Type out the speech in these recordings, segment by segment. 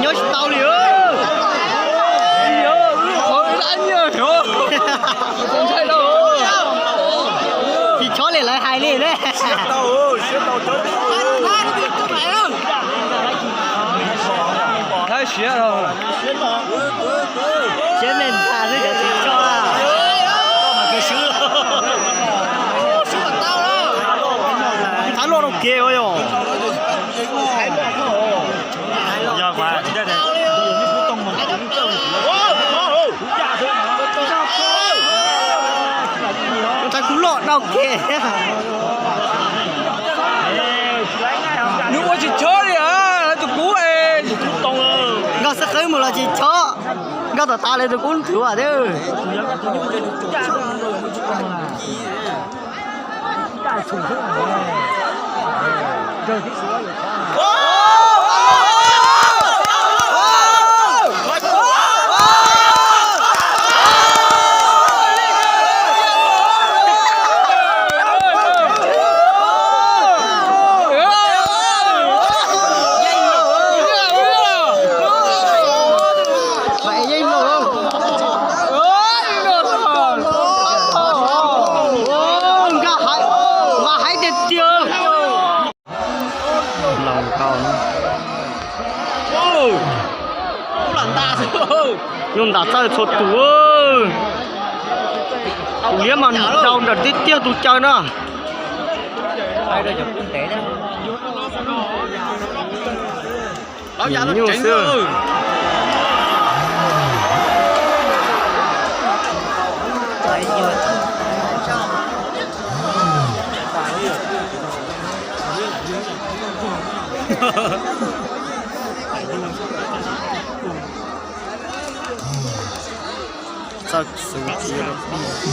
Nyob tsis tau li. Tsis chob li lawv hais li ne. Thaib siab. Siab me ntxhais xwb cov tsis chob. Thaib loj rau kev ua yog. Thaib kuj loj rau kev. Nws ua tsis chob li, lawv tus kub es. Nkauj xab qeeb mus los tsis chob, nkauj tom tav lawv tus kub nthwv thiab. Nkauj hais tiag tiag. Laus nkauj. Nyuj ntas txawj txhua tus. Tus liab mas nrau nram tib tiag tus caw na. Nyuj xwb. Txawj xu cia rau pij.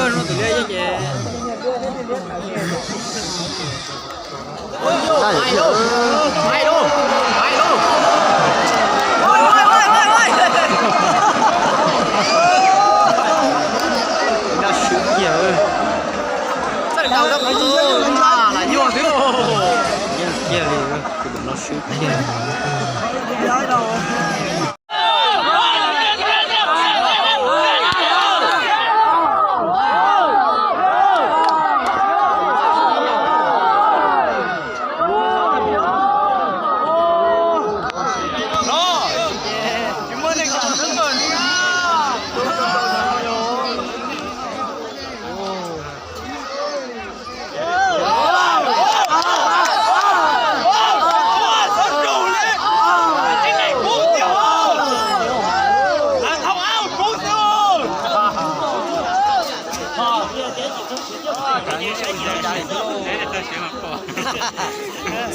Hnub tus liab yeej ces. Noj swb kiag. Yeej kiag li, kuv noj swb kiag.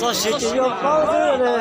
Txog siav ces yuav paub xwb ne.